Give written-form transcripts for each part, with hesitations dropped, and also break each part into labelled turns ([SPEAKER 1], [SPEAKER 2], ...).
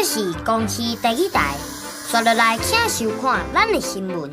[SPEAKER 1] 這是公視第一台，紲落來請收看咱的新聞。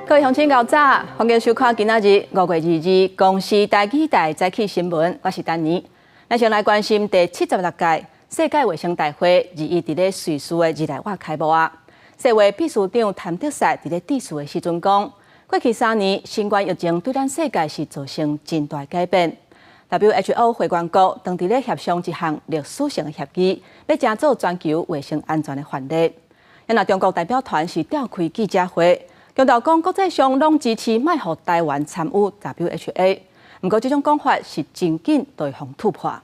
[SPEAKER 2] 各位鄉親𠢕早，歡迎收看今仔日5月22日公視台語台早起新聞，我是丹妮。咱先來關心第76屆世界衛生大會21佇咧瑞士的日內瓦開幕啊！世衛秘書長譚德塞佇咧致辭的時陣講，過去3年新冠疫情對咱世界是造成真大改變。WHO 會員國當佇咧協商一項歷史性的協議，欲成做全球衛生安全的範例。啊，若中國代表團是召開記者會，強調講國際上攏支持莫予台灣參與 WHA，毋過這種講法是真緊就會予突破。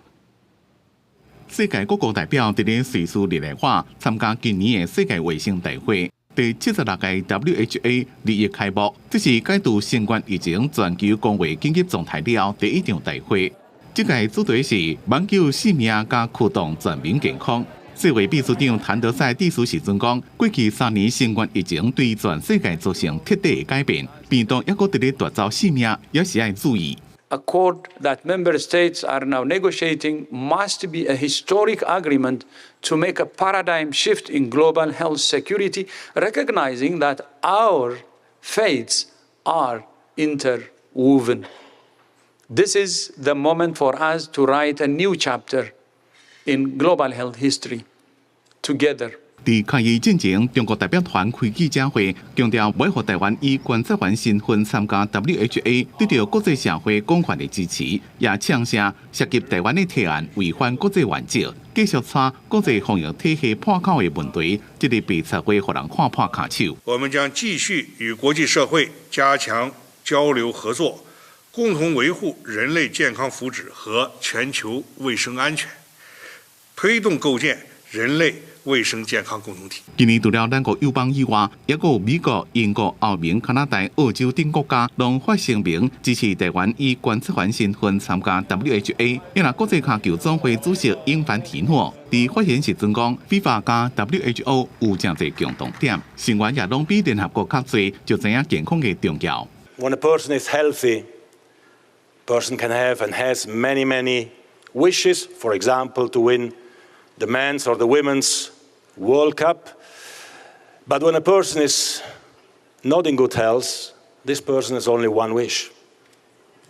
[SPEAKER 3] 世界各國代表佇咧瑞士日內瓦參加今年的世界衛生大會，第76屆 WHA 21開幕，這是解除新冠疫情全球公衛緊急狀態了後第一場大會。這屆主題是挽救性命佮驅動全民健康。世衛秘書長譚德塞致辭時陣講，過去3年新冠疫情對全世界造成徹底的改變，病毒猶閣佇咧奪走性命，也是愛注意。
[SPEAKER 4] Accord that member states are now negotiating must be a historic agreement to make a paradigm shift in global health security, recognizing that our fates are interwoven. This is the moment for us to write a new chapter in global health history together.
[SPEAKER 3] 佇開議進前，中國代表團開記者會，強調欲予台灣以觀察員身份參加 WHA，得到國際社會廣泛的支持，也嗆聲涉及台灣的提案違反國際原則，繼續掣國際防疫體系破口的問題，這个白賊會予人看破跤手。
[SPEAKER 5] 我們將繼續與國際社會加強交流合作，共同維護人類健康福祉和全球衛生安全，推動構建人類衛生健康共同體。
[SPEAKER 3] 今年除了咱國友邦以外，猶閣有美國、英國、歐盟、加拿大、澳洲等國家，攏發聲明支持台灣以觀察員身份參加 WHA。若國際跤球總會主席英凡提諾佇發言時陣講，FIFA 佮 WHO 有誠濟共同點，成員也攏比聯合國較濟，就知影健康的重要。
[SPEAKER 6] When a person is healthy, person can have and has many, many wishes. For example, to win the men's or the women's World Cup. But when a person is not in good health, this person has only one wish: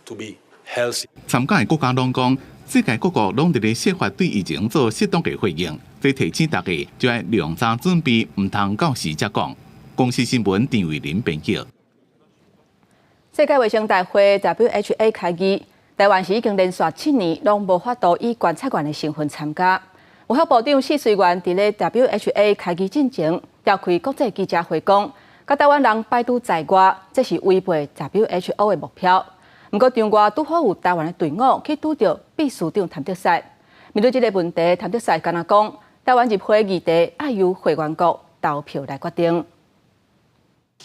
[SPEAKER 6] to be healthy.
[SPEAKER 3] 參加的國家攏講，世界各國攏佇咧設法對疫情做適當的回應，這提醒大家就愛量早準備，毋通到時才講。公視新聞陳慧琳編輯。
[SPEAKER 2] 世界衛生大會 WHA 開議，台灣是已經連續7年攏無法度以觀察員的身份參加。衛福部長許瑞元佇咧 WHA 開議進前，召開國際記者會講，共台灣人排除在外，這是違背 WHO 的目標。毋過場外拄好有台灣的隊伍去拄著秘書長譚德塞。面對這个問題，譚德塞敢若講，台灣入會議題愛由會員國投票來決定。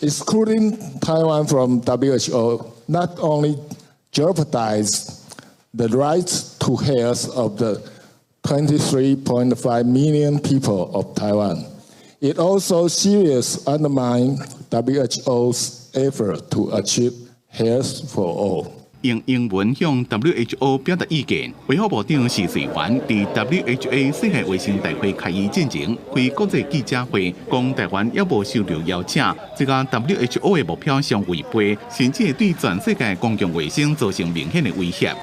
[SPEAKER 7] Excluding Taiwan from WHO not only jeopardize the rights to health of the 23.5 million people of Taiwan. It also seriously undermines WHO's effort to achieve health for all.
[SPEAKER 3] 用英文向 WHO 表達意見。衛福部長許瑞元佇 WHA 世界衛生大會開議進前，開國際記者會，講台灣猶無受著邀請，這佮 WHO 的目標相違背，甚至會對全世界公共衛生造成明顯的威脅。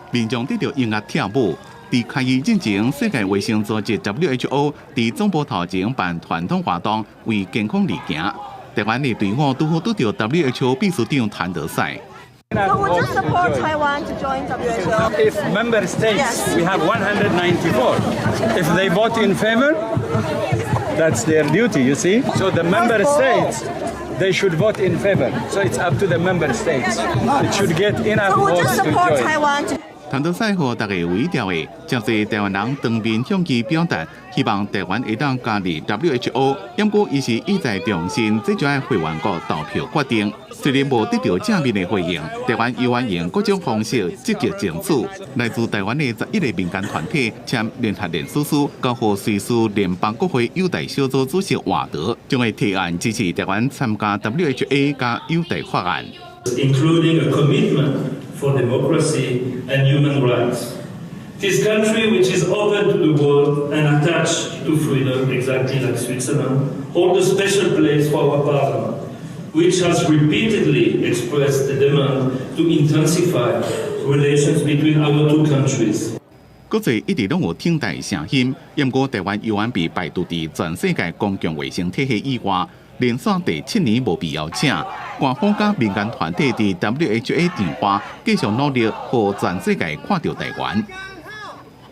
[SPEAKER 3] 民眾對著音樂跳舞。佇開議進前，世界衛生組織 WHO 佇總部頭前辦傳統活動，為健康而行。台灣的隊伍拄好拄著 WHO 秘書長譚德塞。
[SPEAKER 8] So would you support Taiwan to join WHO?
[SPEAKER 4] If member states, we have 194. If they vote in favor, that's their duty, you see. So the member states, they should vote in favor. So it's up to the member states. It should get enough
[SPEAKER 8] So would you
[SPEAKER 4] votes to
[SPEAKER 8] support
[SPEAKER 4] join.
[SPEAKER 8] Taiwan to
[SPEAKER 3] 譚德塞予大家有一條的，誠濟台灣人當面向伊表達，希望台灣會當加入 WHO。毋過伊是意在重申，這就愛會員國投票決定。雖然無得到正面的回應，台灣猶原用各種方式積極爭取。來自台灣的11個民間團體簽聯合聯署書，交予瑞士聯邦國會友台小組主席華德，將會提案支持台灣參加 WHA 佮友台法案。
[SPEAKER 9] Including a commitment for democracy and human rights. This country, which is open to the world and attached to freedom, exactly like Switzerland, hold a special place for our parliament, which has repeatedly expressed the demand to intensify relations between our two countries.
[SPEAKER 3] 國際一直攏有挺台聲音，毋過台灣猶原被排除佇全世界公共衛生體系以外，連續第七年無被邀請。官方佮民間團體佇 WHA 場外繼續努力，予全世界看著台灣。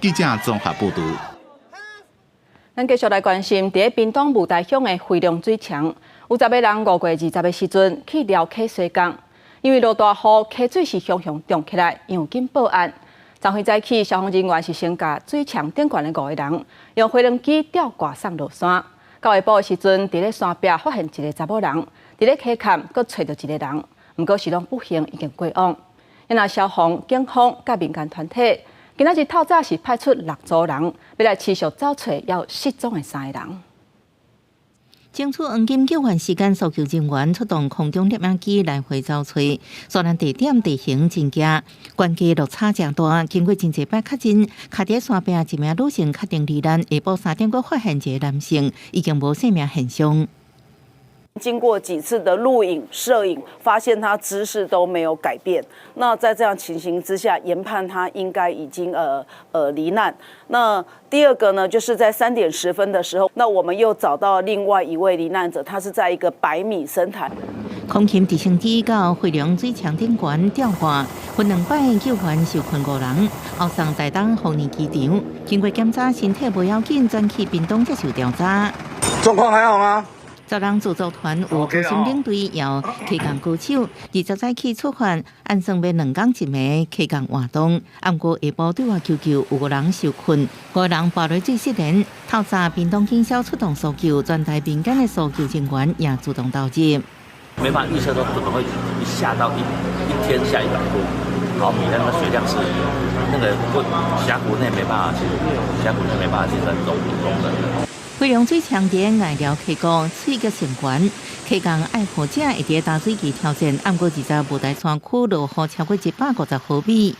[SPEAKER 3] 記者綜合報導。
[SPEAKER 2] 咱繼續來關心，佇屏東霧台鄉的飛龍水牆，有10個人5月20的時陣去寮溪洗工，因為落大雨，溪水是洶洶漲起來，傷緊報案。昨昏早起，消防人員是先共水牆頂懸的五個人，用飛輪機吊掛送落山。到下晡的時陣，佇咧山壁發現一個查某人，佇咧溪崁閣揣著一個人，毋過是攏不幸已經過往。因消防、警方佮民間團體，今仔日透早是派出六組人，欲來持續走揣猶失蹤的三個人。
[SPEAKER 10] 爭取黃金救援時間，搜救人員出動空中攝影機來回走揣，雖然地點地形真驚，懸崖落差誠大，經過真濟擺確認，徛佇山壁一名女性確定罹難，下晡3點閣發現一個男性已經無生命現象。
[SPEAKER 11] 經過幾次的錄影、攝影，發現他姿勢都沒有改變。那在這樣情形之下，研判他應該已經罹難。那第二個呢，就是在3點10分的時候，那我們又找到另外一位罹難者，他是在一個100米深潭。
[SPEAKER 10] 空勤直升機到飛龍水牆頂懸吊掛，分兩擺救援受困五人，後送台東豐年機場，經過檢查身體無要緊，轉去屏東接受調查。
[SPEAKER 12] 狀況還好嗎？
[SPEAKER 10] 十人自助團有資深領隊，有溪降高手，20早起出發，按算欲兩工一暝溪降活動。毋過下晡對外求救，有五人受困，五人跋落水失聯。透早屏東警消出動搜救，全台民間的搜救人員也主動投入。
[SPEAKER 13] 沒辦法預測到怎麼會一下到一天下100多毫米，那個水量是那個過峽谷內沒辦法去，峽谷內沒辦法去容忍的。
[SPEAKER 10] 飛龍水牆佇隘寮溪谷水極上懸，溪降愛好者會佇打水機挑戰，毋過20霧台山區落雨超過150毫米。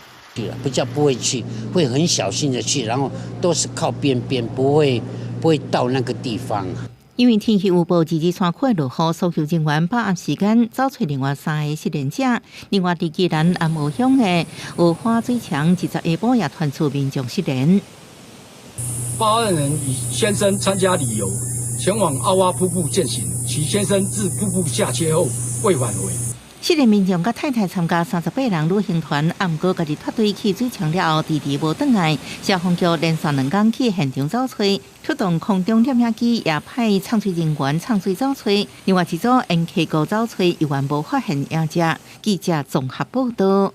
[SPEAKER 14] 比較不會去，會很小心的去，然後都是靠邊邊，不會到那個地方。
[SPEAKER 10] 因為天氣預報，二二山區落雨，搜救人員把握時間找揣另外三個失聯者。另外，佇宜蘭安和鄉的蚵花水牆，20下晡也傳出民眾失聯。
[SPEAKER 15] 報案人與先生參加旅遊，前往澳洼瀑布健行，其先生自瀑布下切後未返回。
[SPEAKER 10] 失聯民眾佮太太參加38人旅行團，毋過家己脫隊去水牆了後，遲遲無轉來。消防局連續2工去現場找揣，出動空中攝影機，也派送水人員送水找揣。另外一組沿溪谷找揣，猶原無發現影跡。記者綜合報道。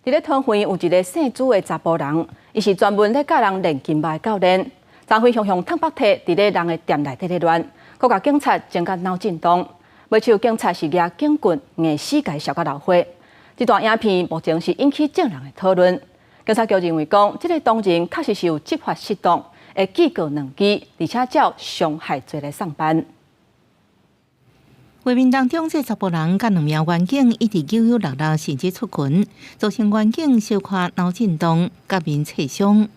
[SPEAKER 2] 佇咧桃園有一個姓朱的查埔人，伊是專門咧教人練金馬的教練。昨昏雄雄褪腹體佇咧人的店內底咧亂，閣共警察爭甲腦震盪。尾手警察是舉警棍硬死共伊潲甲流血。這段影片目前是引起眾人的討論。警察局認為講，這個當人確實是有執法失當，會記過兩支，而且照傷害罪來送辦。
[SPEAKER 10] 畫面當中，這查埔人佮兩名員警一直扭扭搦搦，甚至出拳，造成員警小可腦震盪，佮面挫傷。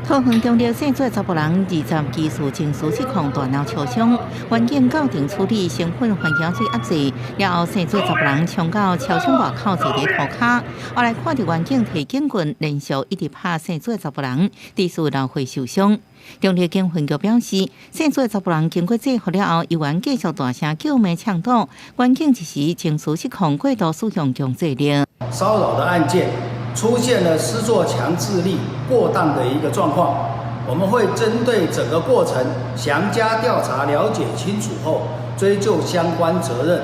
[SPEAKER 10] 桃園中壢姓朱的查埔人，20技術情緒失控，大鬧超商，員警到場處理，身份環境水壓制，了後姓朱的查埔人衝到超商外口坐佇塗跤，後來看著員警提警棍，連續一直拍姓朱的查埔人，致使流血受傷。中壢警分局表示，姓朱的查埔人經過制服了後，猶原繼續大聲叫罵嗆堵，員警一時情緒失控，過度使用強制力。
[SPEAKER 16] 騷擾的案件出現了施作強制力過當的一個狀況，我們會針對整個過程詳加調查，了解清楚後，追究相關責任。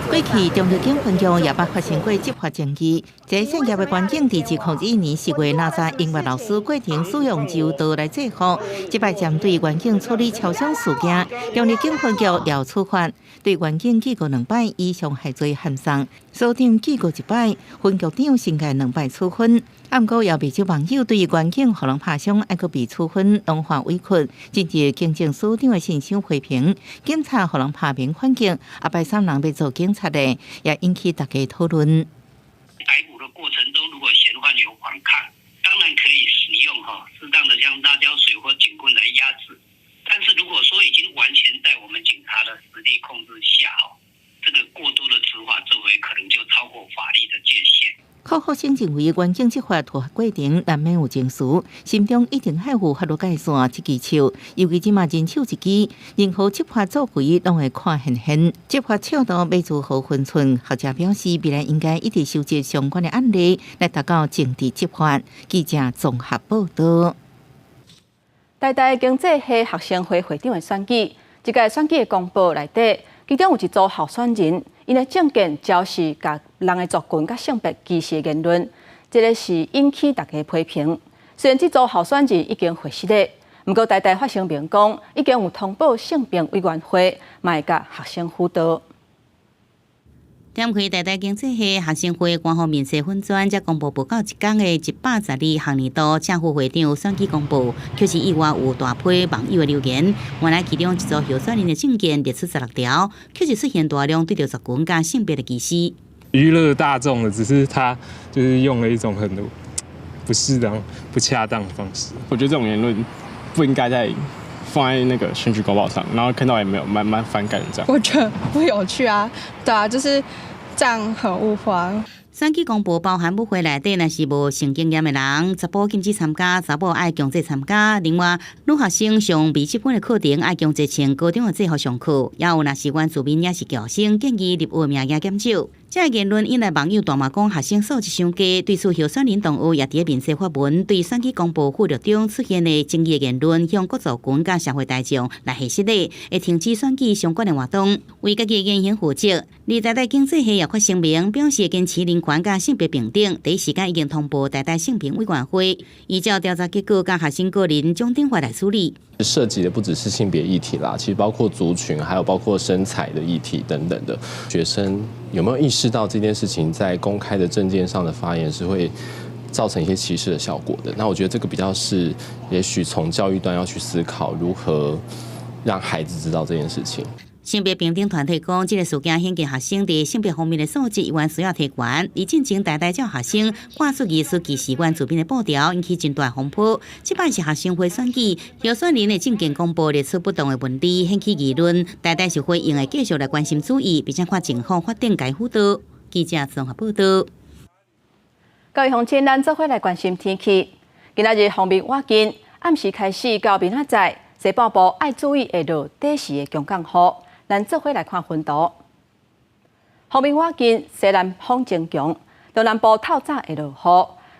[SPEAKER 10] 過去中壢警分局也捌發生過執法爭議。這個涉業的員警佇2021年4月，拿在音樂老師過程使用柔道來制服，這擺針對員警處理超傷事件，中壢警分局也處罰，對員警記過兩擺以傷害罪函送，所長記過一擺，分局長申誡兩擺處分。啊，毋過也袂少網友對員警予人拍傷，猶閣未處分，攏看委屈。進入警政署長的信箱批評，警察予人拍免反擊，啊，拜三人欲做警察的，也引起大家討論。
[SPEAKER 12] 逮捕的過程中，如果嫌犯有反抗，當然可以使用哈適當的像辣椒水或警棍來壓制。但是如果說已經完全在我們警察的實力控制下，哈，這個過多的執法作為可能就超過法律的界限。
[SPEAKER 10] 柯厚生認為，員警執法突過程難免有情緒，心中一定愛有法律界線這支尺，尤其這馬人手一機，任何執法作為攏會看現現。執法尺度欲如何分寸？學者表示，未來應該一直收集相關的案例，來達到政治執法。記者綜合報道。
[SPEAKER 2] 台大經濟系學生會會長的選舉，這屆選舉的公報內底，其中有一組候選人，𪜶的政見昭示共人的族群佮性別歧視的言論，這个是引起大家批評。雖然這組候選人已經回失了，毋過台大發聲明講，已經有通報性平委員會，嘛會共學生輔導。
[SPEAKER 17] 點開台大經濟系學生會官方面書粉專，才公布報到一工的112學年度正副會長選舉公報，卻是意外有大批網友的留言。原來其中一組候選人的政見列出16條，卻是出現大量對著族群佮性別的歧視。
[SPEAKER 18] 娛樂大眾的，只是他就是用了一種很不適當、不恰當的方式。
[SPEAKER 19] 我覺得這種言論不應該在放在那個選舉公報上，然後看到也沒有蠻反感這樣。
[SPEAKER 20] 我覺得不有趣啊，對啊，就是這樣很物化。
[SPEAKER 17] 選舉公報包含舞會內底，若是無性經驗的人，查埔禁止參加，查某愛強制參加。另外，女學生上微積分的課程愛強制穿高中的制服上課，也有若是原住民抑是僑生，建議入學名額減少。這个言論引來網友大罵講學生素質傷低，對此候選人同學也佇面書發文，對選舉公報附錄中出現的爭議言論，向各族群佮社會大眾來下失禮，會停止選舉相關的活動，為家己的言行負責。而台大經濟系也發聲明，表示堅持人權佮性別平等，第一時間已經通報台大性平委員會，依照調查結果，佮學生個人獎懲罰來處理。
[SPEAKER 21] 涉及的不只是性別議題啦，其實包括族群，還有包括身材的議題等等的。學生有沒有意識到這件事情在公開的政見上的發言是會造成一些歧視的效果的？那我覺得這個比較是，也許從教育端要去思考如何讓孩子知道這件事情。
[SPEAKER 17] 性別平等團體講，這个事件顯見學生佇性別方面的素質猶原需要提懸。而進前台大教學生掛出疑似歧視原住民的布條，引起真大風波。這擺是學生會選舉，候選人的政見公布列出不當的問題，掀起議論。台大是回應會繼續來關心注意，並且看情況發展該輔導。記者綜合報道。
[SPEAKER 2] 各位鄉親，咱做伙來關心天氣。今仔日鋒面倚近，暗時開始到明仔載，西半部愛注意會落短時的強降雨。咱做伙來看雲圖。鋒面倚近，西南風增強，中南部透早會落雨，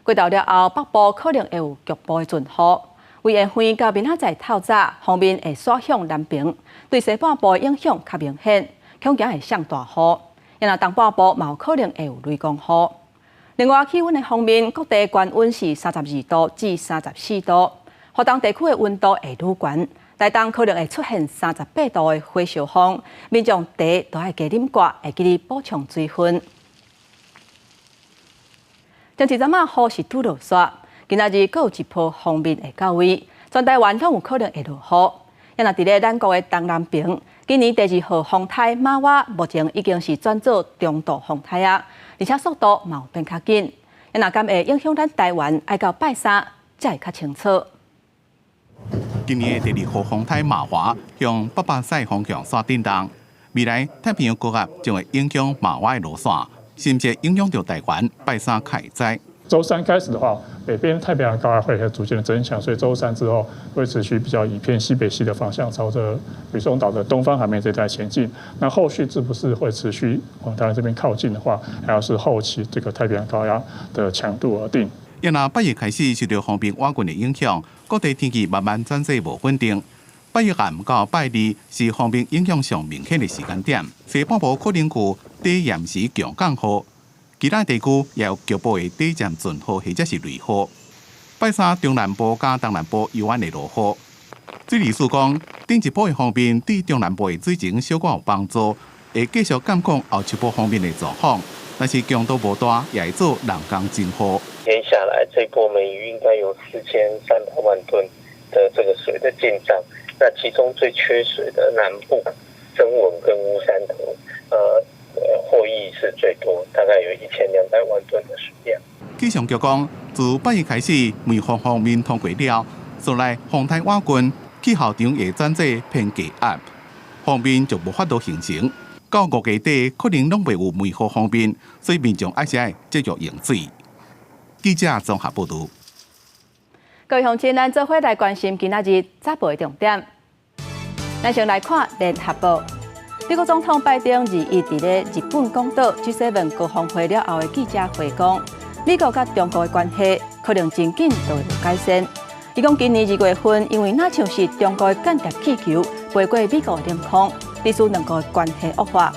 [SPEAKER 2] 過晝了後北部可能會有局部的陣雨。為下昏到明仔載透早，鋒面會徙向南爿，對西半部的影響較明顯，恐驚會降大雨。若東半部嘛有可能會有雷公雨。另外，氣溫的方面，各地高溫是32度至34度，華東地區的溫度會愈懸。台東可能會出現38度的火燒風，民眾茶都愛加啉寡，會記得補充水分。前一陣仔雨是拄落煞，今仔日閣有一波鋒面會到位，全台灣攏有可能會落雨。若佇咧咱國的東南爿，今年第二號風颱瑪娃目前已經是轉做中度風颱啊，而且速度嘛有變較緊。若敢會影響咱台灣，愛到拜三才會較清楚。
[SPEAKER 3] 今年的第二號風颱瑪娃向北巴西方向煞振動，未來太平洋高壓將會影響瑪娃的路線，甚至影響到台灣，拜三較會知。
[SPEAKER 22] 週三開始的話，北邊太平洋高壓會逐漸的增強，所以週三之後會持續比較以偏西北西的方向，朝着呂宋島的東方海面這帶前進。那後續是不是會持續往台灣這邊靠近的話，還要是後期這個太平洋高壓的強度而定。
[SPEAKER 3] 若拜一開始受到鋒面倚近的影響，各地天氣慢慢轉勢無穩定。拜一暗到拜二是鋒面影響上明顯的時間點，西半部可能有短暫時強降雨，其他地區也有局部的短暫陣雨或者是雷雨。拜三中南部佮東南部猶原會落雨。水利署講，頂一波的鋒面對中南部的水情小可有幫助，會繼續監控後一波鋒面的狀況。但是強度無大，也會做人工增雨。
[SPEAKER 1] 接下來這波梅雨應該有4300萬噸的這個水的進賬，那其中最缺水的南部曾文跟烏山頭，獲益是最多，大概有1200萬噸的水量。
[SPEAKER 3] 氣象局講，自拜一開始，梅雨鋒面通過了，紲來風台倚近，氣候場會轉做偏低壓，鋒面就無法度形成。到5月底可能攏袂有梅雨鋒面，所以民眾愛是愛節約用水。記者綜合報導。
[SPEAKER 2] 各位鄉親，咱做伙來關心今仔日早報的重點。咱先來看聯合報，美國總統拜登21佇咧日本廣島 G7 高峰會了後的記者會講，美國佮中國的關係可能真緊就會有改善。伊講今年2月份，因為若像是中國的間諜氣球飛過美國的領空，致使兩國的關係惡化。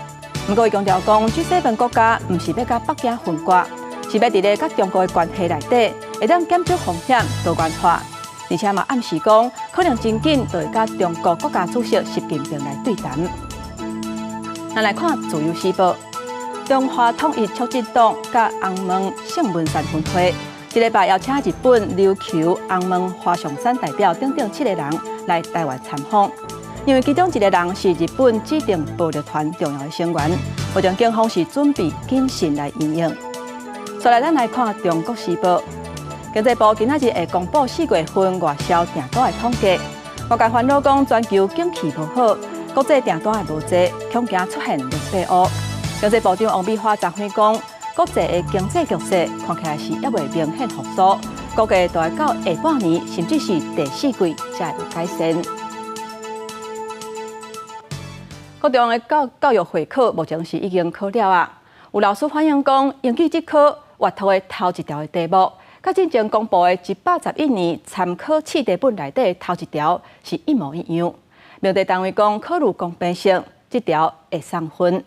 [SPEAKER 2] 毋過伊強調講，G7 國家毋是欲佮北京分割，是欲佇咧佮中國的關係內底，會當減少風險、多元化。而且嘛暗示講，可能真緊就會佮中國國家主席習近平來對談。咱來看《自由時報》，中華統一促進黨佮洪門聖文山分會，這禮拜邀請日本琉球洪門華上山代表等等七個人來台灣參訪，因為其中一個人是日本指定暴力團重要的成員，目前警方是準備謹慎來因應。再來，咱來看《中國時報》，經濟部今仔日會公布4月份外銷訂單的統計。外界煩惱講全球景氣無好，國際訂單也無濟，恐驚出現綠白烏。經濟部長王美花昨昏講，國際的經濟局勢看起來是猶未明顯復甦，估計都愛到下半年，甚至是第四季才會有改善。國中的教育會考目前是已經考了啊，有老師反映講，英語這科閱讀的頭一條的題目，佮進前公布的111年參考試題本內底的頭一條是一模一樣。命題單位講考慮公平性，這條會送分。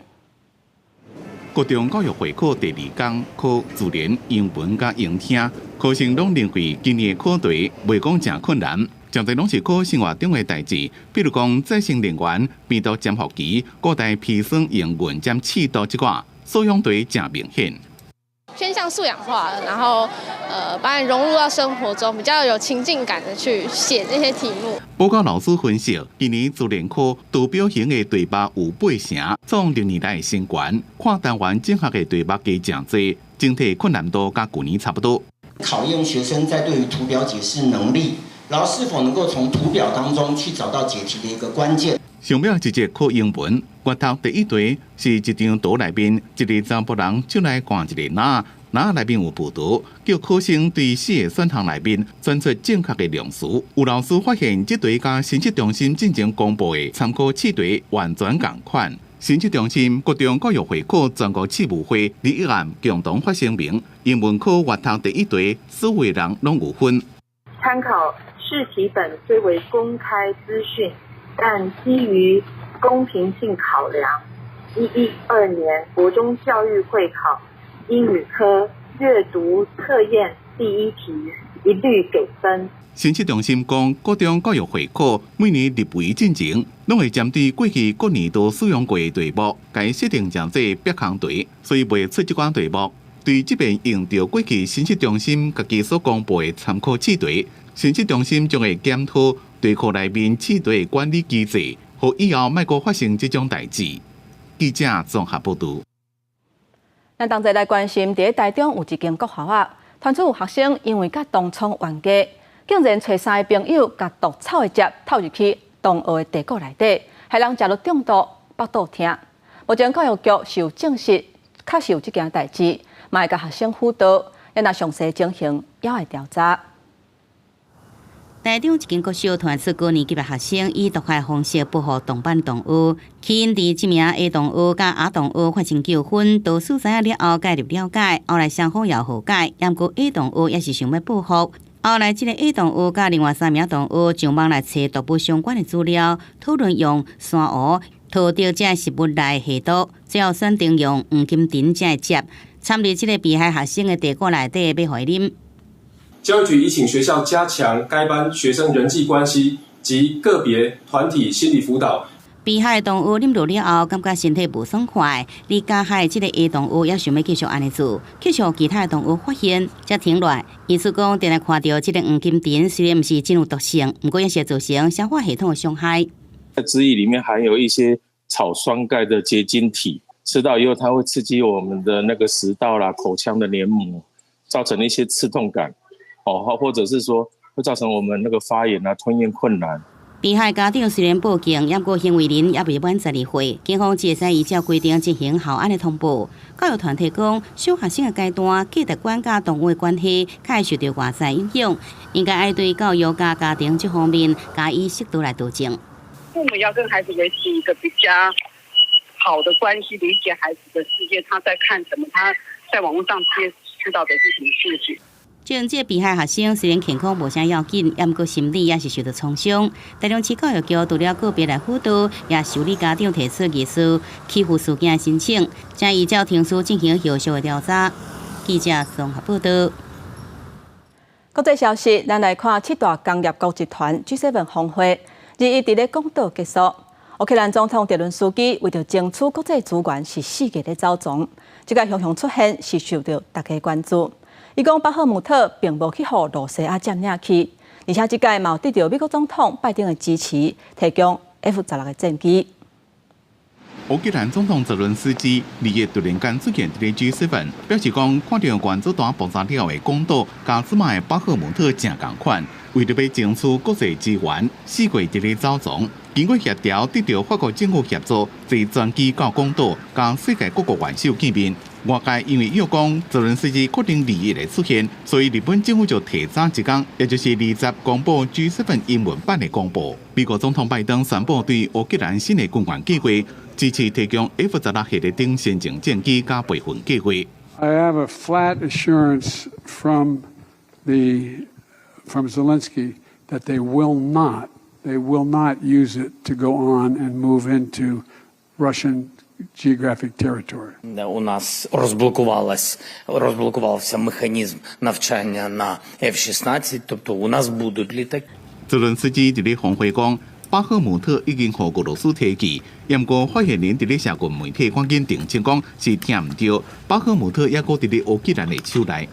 [SPEAKER 3] 國中教育會考第二講考自然、英文佮英聽，考生攏認為今年的考題袂講誠困難，誠濟攏是考生活中的代誌，比如講再生能源、病毒潛伏期、古代砒霜營運占試毒這寡，素養題誠明顯。
[SPEAKER 5] 偏向素養化，然後把你融入到生活中，比較有情境感的去寫這些題目。
[SPEAKER 3] 報告老師分析，今年自然科圖表型的題目有八成，創歷年來新高。跨單元整合的題目加誠濟，整體困難度佮舊年差不多。
[SPEAKER 23] 考驗學生在對於圖表解釋能力，然後是否能夠從圖表當中去找到解題的一個關鍵。
[SPEAKER 3] 上尾一節考英文，閱讀第一題是一張圖內面一个查埔人就來看一个籃，籃內面有葡萄，叫考生對四个選項內面選出正確的量詞。有老師發現這題佮申測中心進前公布的參考試題完全仝款。申測中心國中教育會考全國試務會21暗共同發聲明，英文科閱讀第一題，所有人攏有分。
[SPEAKER 24] 參考試題本雖為公開資訊，但基於公平性考量，112年國中教育會考英語科閱讀測驗第一題一律給分。
[SPEAKER 3] 申測中心講，國中教育會考每年入圍進前，攏會針對過去各年度使用過的題目，共設定成做別項題，所以袂出這款題目。對這遍用著過去申測中心家己所公布的參考試題，申測中心將會檢討題庫內面試題的管理機制，予以後莫閣發生這種代誌。記者綜合報導。
[SPEAKER 2] 咱同齊來關心，佇台中有一間國校啊，傳出有學生因為佮同窗冤家，竟然揣三个朋友共毒草的汁透入去同學的茶果內底，害人食落中毒，腹肚疼。目前教育局是有證實，確實有這件代誌，嘛會共學生輔導，也若詳細情形猶會調查。
[SPEAKER 17] 台中一間國小傳出高年級的學生以毒害方式報復同班同學，起因佇這名 A 同學佮阿同學發生糾紛，導師知影了後介入了解，後來雙方也和解，毋過 A 同學猶是想欲報復。後來這个 A 同學佮另外三名同學上網來揣毒物相關的資料，討論用珊瑚淘著這个食物來下毒，最後選定用黃金藤這个汁摻佇這个被害學生的茶果內底，欲予伊啉。
[SPEAKER 4] 教育局已請學校加強該班學生人際關係及個別團體心理輔導。
[SPEAKER 17] 被害同學啉落了後，感覺身體無爽快。而加害這个 A 同學也想欲繼續按呢做，卻予其他的同學發現，才停落來。醫師講，定定看著這个黃金藤雖然毋是真有毒性，毋過也是會造成消化系統的傷害。
[SPEAKER 6] 在汁液裡面含有一些草酸鈣的結晶體，吃到以後，它會刺激我們的那個食道啦、口腔的黏膜，造成一些刺痛感，哦，或者是說會造成我們那個發炎啊、吞嚥困難。
[SPEAKER 17] 被害家長雖然報警，毋過行為人猶未滿12歲，警方只會使依照規定進行校安的通報。教育團體講，小學生的階段，價值觀佮同學的關係，較會受著外在影響，應該愛對教育佮家庭這方面加以適度來調整。
[SPEAKER 7] 父母要跟孩子維持一個比較好的關係，理解孩子的世界，他在看什麼，他在網路上接觸到的是什麼事情。
[SPEAKER 17] 這這被害學生雖然健康無啥要緊，毋過心理也是受著創傷。台中市教育局除了個別來輔導，也受理家長提出疑似欺負事件的申請，將依照程序進行後續的調查。記者綜合報道。
[SPEAKER 2] 國際消息，咱來看七大工業國集團 G7 峰會，日日佇咧廣島結束。烏克蘭總統澤倫斯基為著爭取國際資源，是四界咧走傱，這个雄雄出現是受著大家關注。伊講巴赫姆特並無去予露西亞佔領去，而且這擺嘛有得著美國總統拜登的支持，提供 F-16的戰機。
[SPEAKER 3] 烏克蘭總統澤倫斯基二日突然間出現佇 G7，表示講看著原子彈爆炸了的廣島，佮這擺的巴赫姆特誠仝款，為著欲爭取國際資源，四界佇咧走傱。經過協調，得著法國政府協助，坐專機到廣島，佮世界各國元首見面。外界因為欲講澤倫斯基確定二日會出現，所以日本政府就提早一工，也就是20公布 G7 英文版的公報。美國總統拜登宣布對烏克蘭新的軍援計劃，支持提供 F-16系列等先進戰機佮備份計劃。
[SPEAKER 8] I have a flat assurance from Zelensky that they will not use it to go on and move into Russian geographic territory.
[SPEAKER 25] У нас розблокувався механізм навчання на F-16, тобто у нас будуть літаки.
[SPEAKER 3] 澤倫斯基佇咧峰會講，巴赫姆特已經予俄羅斯提去，毋過發言人佇咧社群媒體趕緊澄清講是聽毋著，巴赫姆特猶閣佇咧烏克蘭的手內。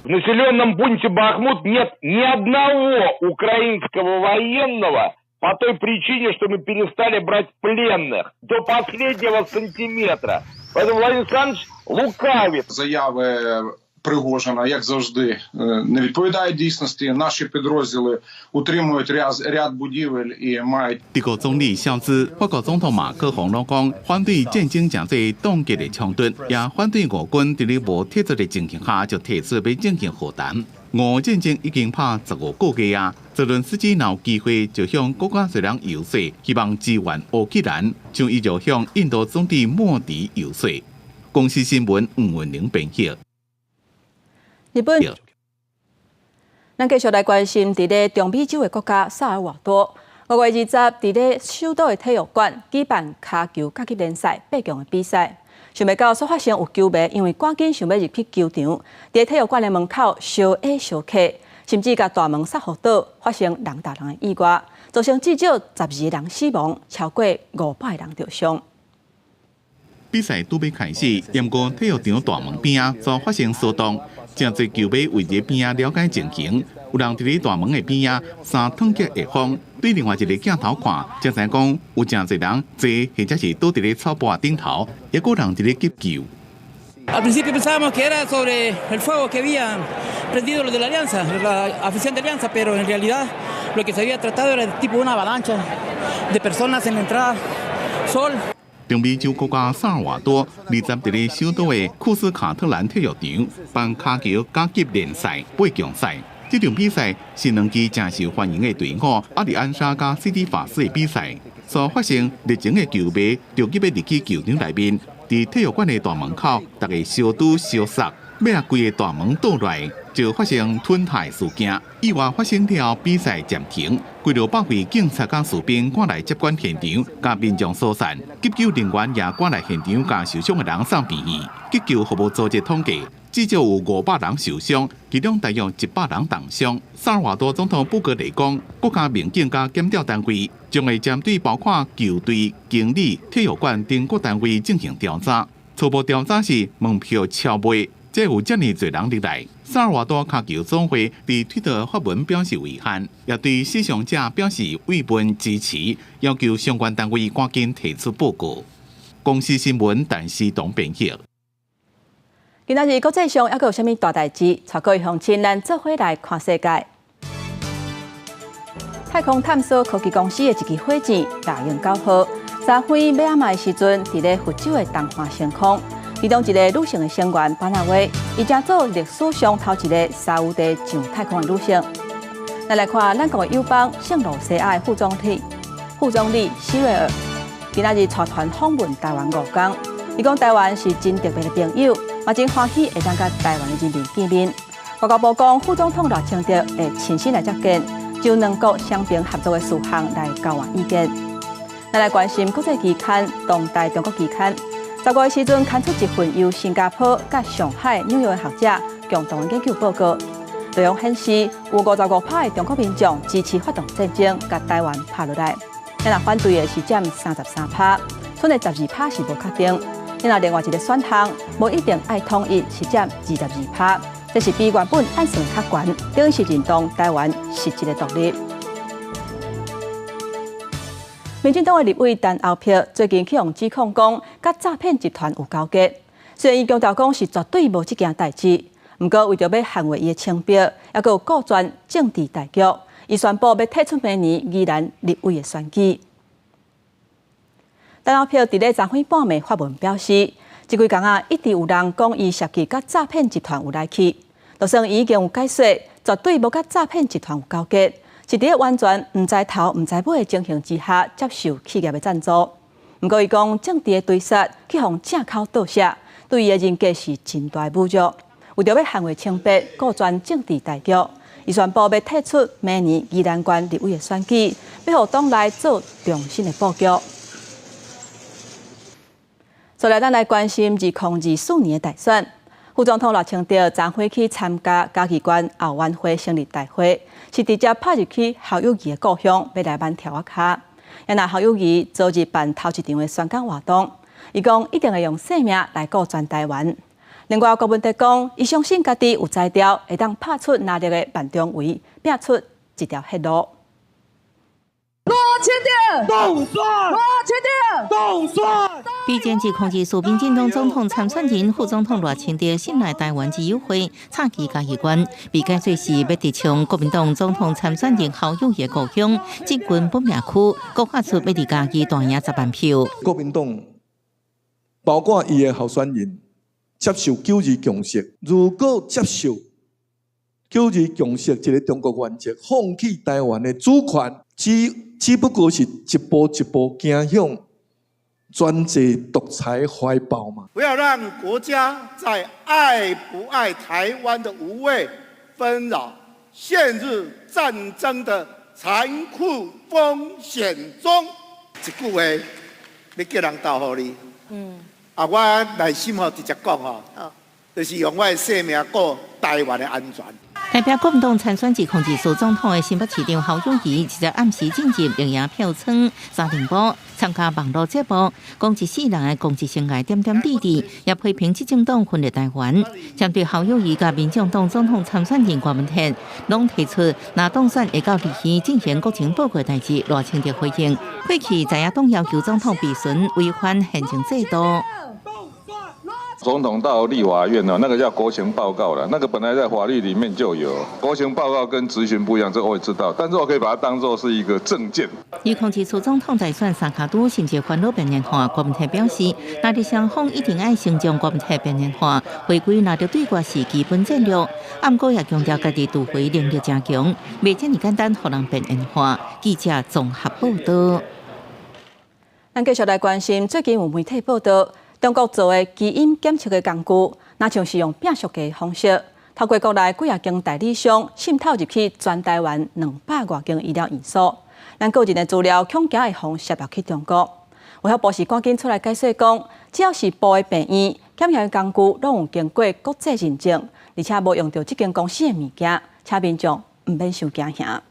[SPEAKER 26] В населенном пункте Бахмут нет ни одного украинского военного по той причине, что мы перестали брать пленных до последнего сантиметра. Поэтому Владимир Александрович лукавит.
[SPEAKER 27] Заяви Пригожина, як завжди, не відповідають дійсності. Наші підрозділи утримують ряд будівель і мають
[SPEAKER 3] 德國總理蕭茲、法國總統馬克宏攏講，反對戰爭誠濟凍結的衝突，也反對俄軍佇咧無鐵質的情形下就提出欲進行和談。俄戰爭已經拍15個月啊！澤倫斯基若有機會就向閣較濟人遊說，希望支援烏克蘭，像伊就向印度總理莫迪遊說。公視新聞吳文玲編譯。
[SPEAKER 2] 日本，咱繼續來關心佇咧中美洲的國家薩爾瓦多。5月20佇咧首都的體育館舉辦跤球甲級聯賽八強的比賽，想袂到煞發生有球迷因為趕緊想欲入去球場，佇體育館的門口相挨相磕，甚至共大門煞予倒，發生人踏人的意外，造成至少12個人死亡，超過500個人著傷。
[SPEAKER 3] 比賽拄欲開始，毋過體育場大門邊仔就發生騷動，誠濟球迷圍佇邊仔了解情形，有人佇咧大門的邊仔衫脫起會風，對另外一個鏡頭看，才知影講有誠濟人坐或者是倒佇咧草菢頂頭，猶閣有人佇咧急救。
[SPEAKER 28] Al principio pensábamos que era sobre el fuego que había prendido lo de la Alianza, la afición de Alianza, pero en realidad lo que se había tratado era de tipo una avalancha de personas en la entrada sol.
[SPEAKER 3] 中美洲國家薩爾瓦多20佇咧首都的庫斯卡特蘭體育場辦跤球甲級聯賽八強賽。這場比賽是兩支誠受歡迎的隊伍阿里安莎佮西迪法斯的比賽，煞發生熱情的球迷著急欲入去球場內面，佇體育館的大門口，大家相拄相殺，欲共規个大門倒落來，就發生吞台事件，意外發生了，比賽暫停，幾落百位警察佮士兵趕來接管現場，共民眾疏散，急救人員也趕來現場，共受傷的人送病院。急救服務組織統計，至少有500人受傷，其中大約100人重傷。薩爾瓦多總統布格雷講，國家民警佮檢調單位將會針對包括球隊、經理、體育館等各單位進行調查。初步調查是門票超賣，這有遮爾濟人入來。薩爾瓦多跤球總會佇推特發文表示遺憾，也對死傷者表示慰問支持，要求相關單位趕緊提出報告。公視新聞陳思東編譯。
[SPEAKER 2] 今仔日國際上猶閣有啥物大代誌？帶各位鄉親，咱做伙來看世界。太空探索科技公司的一支火箭獵鷹9號，3分欲暗的時陣，佇咧佛州的東岸升空。其中一个女性的成員班納威，伊成做歷史上頭一个三有地上太空的女性。咱來看咱國的友邦聖盧西亞的副總理希瑞爾，今仔日帶團訪問台灣5天。伊講台灣是真特別的朋友，嘛真歡喜會當佮台灣的人民見面。外交部講，副總統賴清德會親身來接見，就兩國雙邊合作的事項來交換意見。咱來關心國際期刊《當代中國期刊》，10月時陣刊出一份由新加坡、佮上海、紐約的學者共同研究報告，內容顯示有55%的中國民眾支持發動戰爭，共台灣拍落來，若反對的是佔33%，賰的12%是無確定。若另外一个選項，無一定愛統一，是佔22%，這是比原本按算較懸，等於是認同台灣實質的獨立。民進黨的立委陳歐珀最近去予指控講，佮詐騙集團有勾結。雖然伊強調講是絕對無這件代誌，毋過為著欲捍衛伊的清白，猶閣有顧全政治大局，伊宣布欲退出明年宜蘭立委的選舉。陳歐珀佇咧昨昏半暝發文表示，這幾工啊一直有人講伊涉及佮詐騙集團有來去，就算伊已經有解釋，絕對無佮詐騙集團有勾結，是佇咧完全毋知頭毋知尾的情形之下接受企業的贊助。毋過伊講政治的追殺去予正口倒寫，對伊的人格是真大的侮辱。為著欲捍衛清白，顧全政治大局，伊宣布欲退出明年宜蘭縣立委的選舉，欲予黨內做重新的布局。再來，咱來關心2024年的大選。副總統賴清德昨昏去參加嘉義縣後援會成立大會，是直接拍入去侯友宜的故鄉，欲來挽柱仔跤。若侯友宜昨日辦頭一場的宣講活動，伊講一定會用性命來顧全台灣。另外，郭文哲講，伊相信家己有才調，會當拍出拿捏的萬中圍，拼出一條血路。
[SPEAKER 9] 賴清德，凍蒜！賴清德，凍蒜！
[SPEAKER 17] 備戰2024民進黨總統參選人副總統賴清德信賴台灣之友會，插旗嘉義縣，被解說是欲直衝國民黨總統參選人侯友宜的故鄉，進軍本命區，閣喊出欲佇嘉義大贏10萬票。
[SPEAKER 10] 國民黨包括伊的候選人接受九二共識，如果接受九二共識這个中國原則，放棄台灣的主權，只不過是一步一步走向專制獨裁懷抱嘛。
[SPEAKER 11] 不要讓國家在愛不愛台灣的無謂紛擾，陷入戰爭的殘酷風險中。一句話，欲叫人投予你。啊，我內心吼直接講吼，就是用我的性命顧台灣的安全。
[SPEAKER 17] 代表國民黨參選2024總統的新北市長侯友宜，直接暗時進入綠營票倉三重埔參加網路節目，講一世人的公職生涯點點滴滴，也批評執政黨分裂台灣。針對侯友宜佮民眾黨總統參選人郭文鐵，攏提出若當選會到立院進行國情報告代誌，賴清德回應，過去在野黨要求總統備詢違反憲政制度。
[SPEAKER 12] 總統到立法院呢，那個叫國情報告了，那個本來在法律裡面就有。國情報告跟質詢不一樣，這個我也知道，但是我可以把它當作是一個政見。
[SPEAKER 17] 2024總統大選三跤拄，甚至煩惱邊緣化，郭文鐵表示，藍綠雙方一定愛先將郭文鐵邊緣化，回歸藍綠對決是基本戰略。毋過也強調家己突圍能力誠強，袂遮爾簡單予人邊緣化。記者綜合報道。
[SPEAKER 2] 咱繼續來關心，最近有媒體報道，中國做的基因檢測的工具，若像是用變速器的方式，透過國內幾仔間代理商滲透入去全台灣200外間醫療院所。咱個人的資料恐驚會予泄露去中國。衛福部是趕緊出來解說講，只要是部的病院檢驗工具，攏有經過國際認證，而且無用著這間公司的物件，請民眾毋免傷驚嚇。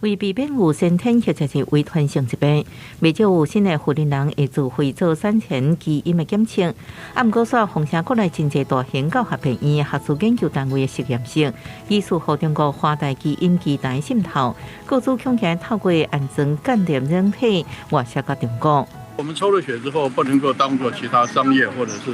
[SPEAKER 13] 為避免有先天或者是遺傳性疾病，袂少有新的婦人人會自費做產前基因的檢測。啊，毋過煞風聲國內真濟大型教學病院、學術研究單位的實驗室，疑似予中國華大基因機台滲透，雇主恐驚透過安裝間諜軟體外洩到中國。
[SPEAKER 14] 我們抽了血之後，不能夠當做其他商業或者是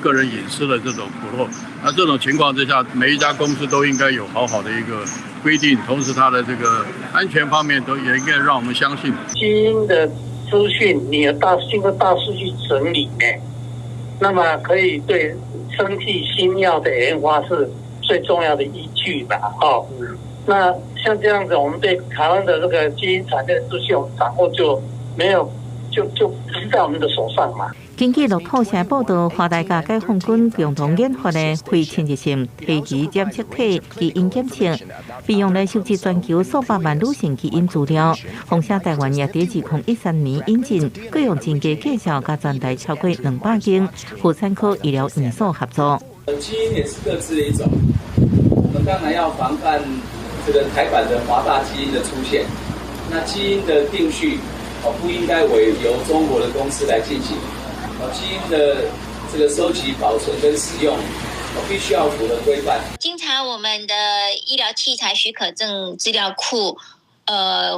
[SPEAKER 14] 個人隱私的這種披露。那這種情況之下，每一家公司都應該有好好的一個規定，同時它的這個安全方面都也應該讓我們相信。
[SPEAKER 15] 基因的資訊，你要經過大數據整理呢，那麼可以對生技新藥的研發是最重要的依據吧？哦，那像這樣子，我們對台灣的這個基因產業資訊掌握就沒有。就不是在我們的手上嘛。
[SPEAKER 13] 根據路透社報道，華大佮解放軍共同研發的非侵入性胎兒染色體基因檢測，利用來收集全球數百萬女性基因資料。風聲台灣也佇2013年引進，閣用真低價數，佮全台超過200間婦產科醫療院所合作。
[SPEAKER 16] 基因也是個資的一種，我們當然要防範這個台版的華大基因的出現。那基因的定序，不應該委由中國的公司來進行。基因的這個收集、保存跟使用，必須要符合規範。
[SPEAKER 18] 經查我們的醫療器材許可證資料庫，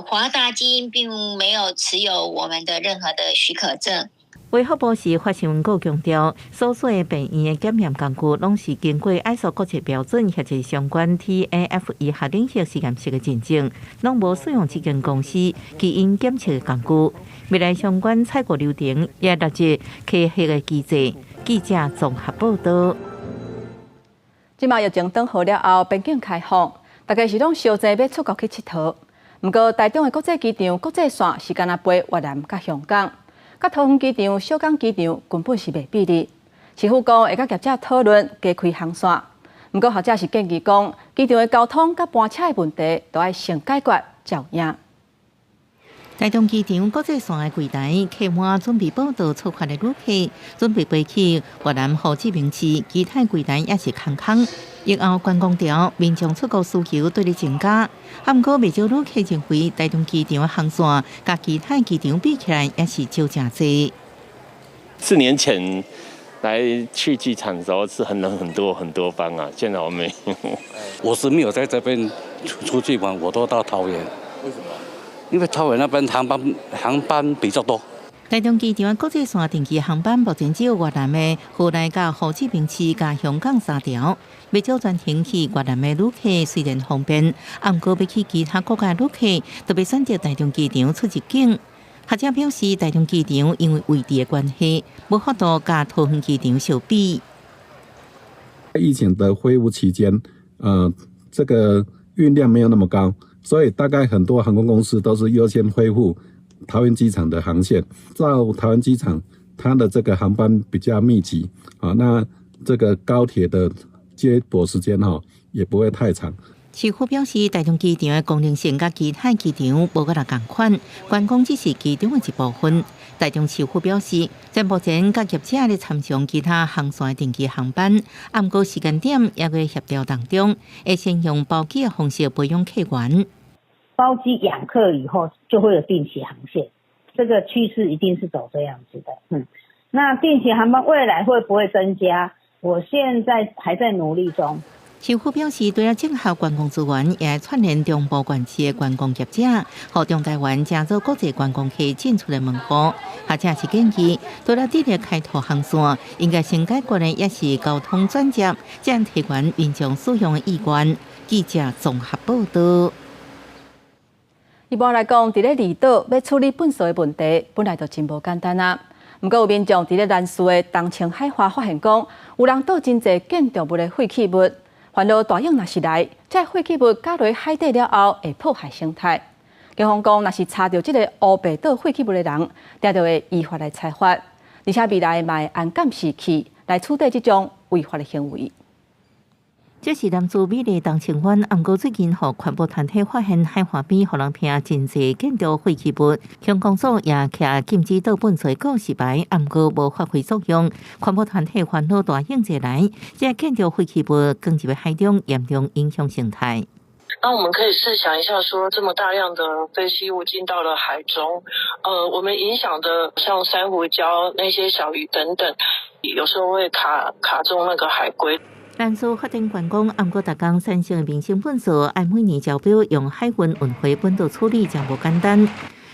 [SPEAKER 18] 華大基因並沒有持有我們的任何的許可證。
[SPEAKER 13] 衛福部是發新聞稿強調，所有的病院的檢驗工具，攏是經過 ISO 國際標準或者相關 TAF 醫學領域實驗室的認證，攏無使用這間公司基因檢測的工具。未來相關採購流程也納入科學的機制。記者綜合報道。
[SPEAKER 2] 這馬疫情轉好了後，邊境開放，大家是攏相爭欲出國去𨑨迌。毋過，台中的國際機場國際線是干焦飛越南佮香港，佮桃園機場、小港機場根本是袂比的。市府講會佮業者討論加開航線，毋過學者是建議講，機場的交通佮班車的問題都愛先解決才有影。
[SPEAKER 13] 台中機場國際線的櫃台客滿準備報到出發的旅客，準備飛去越南胡志明市，其他櫃台也是空空。疫後觀光潮，民眾出國需求對咧增加，啊，毋過袂少旅客認為台中機場的航線佮其他機場比起來也是少誠濟。
[SPEAKER 19] 4年前來去機場的時候是很人很多很多班啊，現在我沒有。
[SPEAKER 20] 我是沒有在這邊出去玩，我都到桃園。
[SPEAKER 19] 為什麼？
[SPEAKER 20] 因為桃園那邊航班比較多。
[SPEAKER 13] 台中機場的國際線定期航班目前只有越南的河內佮胡志明市佮香港三條。袂少專程去越南的旅客雖然方便，毋過欲去其他國家的旅客，特別選擇台中機場出入境。學者表示，台中機場因為位置的關係，無法度佮桃園機場相比。
[SPEAKER 21] 疫情的恢復期間，這個運量沒有那麼高，所以大概很多航空公司都是優先恢復桃園機場的航線。到桃園機場，它的這個航班比較密集，啊，那這個高鐵的接駁時間哈也不會太長。
[SPEAKER 13] 市府表示，台中機場的功能性佮其他機場無啥仝款，觀光只是其中的一部分。台中市府表示，在目前佮業者咧參詳其他航線的定期航班，毋過時間點猶閣協調當中，會先用包機的方式培養客源。
[SPEAKER 29] 包機養客以後，就會有定期航線，這個趨勢一定是走這樣子的。那定期航班未來會不會增加？我現在還在努力中。
[SPEAKER 13] 市府表示，除了整合觀光資源，也會串聯中部縣市的觀光業者，予中台灣成做國際觀光客進出的門戶。學者是建議，除了致力開拓航線，應該先解決的也是交通轉接，這樣提懸民眾使用的意願。記者綜合報道。
[SPEAKER 2] 一般來講，佇咧離島欲處理糞埽的問題，本來就真無簡單啊。毋過有民眾佇咧蘭嶼的東清海岸發現講，有人倒真濟建築物的廢棄物，煩惱大湧若是來，這廢棄物加落海底了後，會破壞生態。警方講，若是查著這个烏白倒廢棄物的人，定著會依法來裁罰，而且未來嘛會按監視器來取締這種違法的行為。
[SPEAKER 13] 這是南自美麗東清灣，毋過最近予環保團體發現海岸邊予人拚真濟建築廢棄物，鄉公所也徛禁止倒糞埽告示牌，毋過無發揮作用。環保團體煩惱大應濟來，這建築廢棄物捲入海中，嚴重影響生態。
[SPEAKER 1] 那我們可以試想一下，說這麼大量的廢棄物進到了海中，我們影響的像珊瑚礁那些小魚等等，有時候會卡中那個海龜。
[SPEAKER 13] 南自發展觀光，毋過逐工產生的民生糞埽，愛每年招標用海運運回本島處理，真無簡單。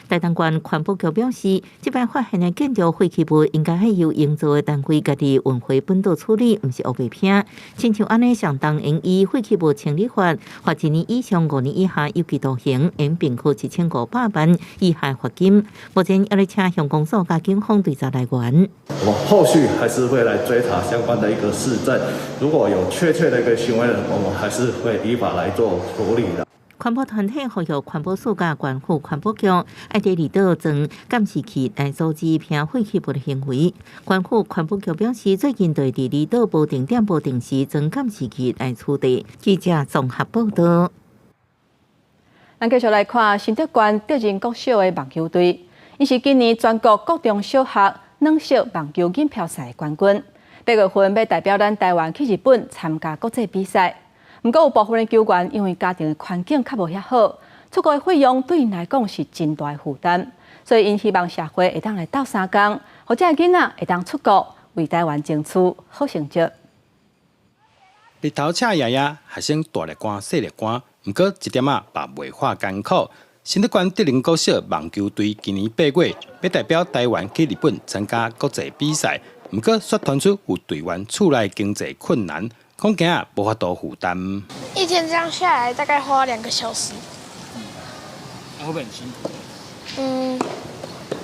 [SPEAKER 13] 台東縣環保局表示，這擺發現的建築廢棄物應該係由營造的單位家己運回本島處理，毋是烏白拚。親像按呢，相當應依廢棄物清理法，罰一年以上5年以下有期徒刑，應併科1500萬以下罰金。目前猶咧請鄉公所佮警方追查來源。
[SPEAKER 4] 我們後續還是會來追查相關的一個事證，如果有確切的一個行為人，我們還是會依法來做處理的。
[SPEAKER 13] 環保團體呼籲環保署佮縣府環保局，愛佇離島裝監視器來阻止拚廢棄物的行為。縣府環保局表示，最近對佇離島無定點、無定時裝監視器來處理。記者綜合報道。
[SPEAKER 2] 咱繼續來看新竹縣德仁國小的網球隊，𪜶是今年全國國中小學軟式網球錦標賽的冠軍。8月份欲代表咱台灣去日本參加國際比賽。毋過有部分的球員因為家庭的環境較無遐好，出國的費用對𪜶來講是真大的負擔，所以𪜶希望社會會當來鬥相共，予這个囡仔會當出國為台灣爭取好成績。
[SPEAKER 5] 日頭赤炎炎，學生大熱汗、細熱汗，毋過一點仔嘛袂喊艱苦。新竹縣德仁國小網球隊今年8月欲代表台灣去日本參加國際比賽，毋過卻傳出有隊員厝內經濟困難。恐驚無法度負擔。
[SPEAKER 6] 一天這樣下來，大概花2個小時。
[SPEAKER 7] 會不會很辛苦？
[SPEAKER 6] 嗯，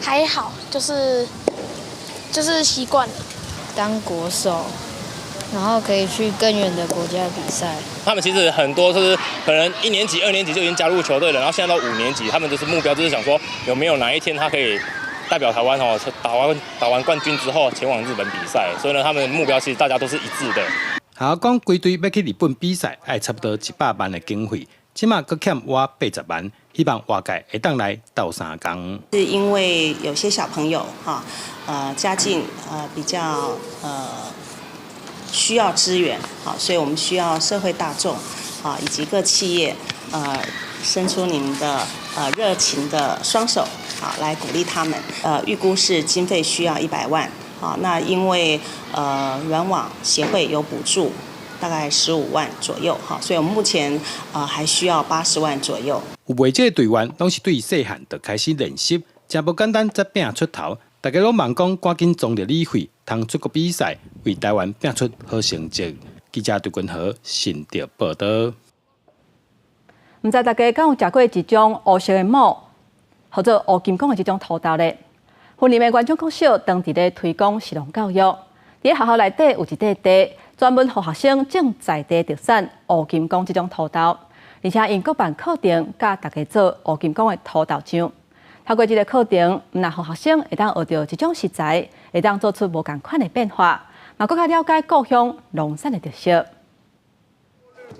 [SPEAKER 6] 還好，就是習慣了。
[SPEAKER 8] 當國手，然後可以去更遠的國家比賽。
[SPEAKER 22] 他們其實很多就是可能1年級、2年級就已經加入球隊了，然後現在到5年級，他們就是目標就是想說，有沒有哪一天他可以代表台灣哦，打完冠軍之後前往日本比賽。所以呢，他們目標其實大家都是一致的。
[SPEAKER 5] 學校講，規隊欲去日本比賽，愛差不多100萬的經費，這馬閣欠倚80萬，希望外界會當來鬥相共。
[SPEAKER 23] 是因為有些小朋友哈，家境比較需要支援，好，所以我們需要社會大眾啊以及各企業伸出你們的熱情的雙手啊，來鼓勵他們。預估是經費需要100萬。好，那因為軟網協會有補助，大概15萬左右，哈，所以我們目前還需要80萬左右。
[SPEAKER 5] 有袂少隊員攏是對細漢就開始練習，真無簡單才拼出頭。大家攏望講趕緊全力以赴，通出國比賽，為台灣拼出好成績。記者杜君和新竹報道。
[SPEAKER 2] 毋知大家敢有食過一種烏色的糜，號做烏金剛的這種土豆咧？雲林的元長國小當佇咧推廣食農教育，佇學校內底有一塊地，專門予學生種在地特產烏金剛這種土豆，而且𪜶閣辦課程教大家做烏金剛的土豆醬。透過這个課程，毋但予學生會當學著這種食材，會當做出無仝款的變化，嘛閣較了解故鄉農產的特色。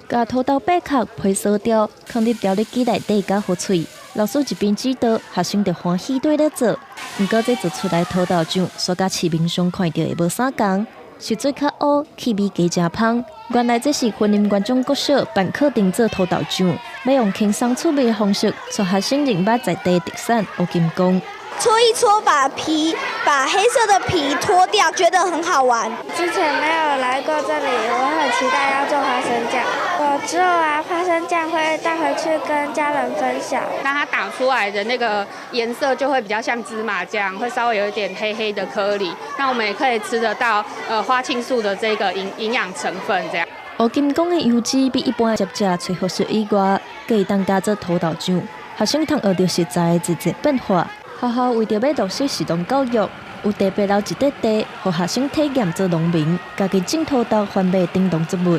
[SPEAKER 24] 共土豆剝殼皮削掉，囥佇調理機內底較予脆。老師一邊指導，學生就歡喜綴咧做。毋過這做出來土豆醬，煞佮市面上看著的無啥仝，色水較烏，氣味加誠芳。原來這是雲林元長國小辦課程做土豆醬，欲用輕鬆趣味的方式，帶學生認捌在地特產烏金剛。
[SPEAKER 30] 搓一搓，把黑色的皮脫掉，覺得很好玩。
[SPEAKER 6] 之前沒有來過這裡，我很期待要做花生醬。我做完花生醬會帶回去跟家人分享。
[SPEAKER 31] 那它打出來的那個顏色就會比較像芝麻醬，會稍微有一點黑黑的顆粒。那我們也可以吃得到花青素的這個營養成分。這樣。
[SPEAKER 24] 烏金剛的油脂比一般的食食萃取以外，閣會當加做土豆醬，學生通學著食材的一一變化。學校為著欲落實食農教育，有特別留一塊地，予學生體驗做農民，家己種土豆、販賣等農作物。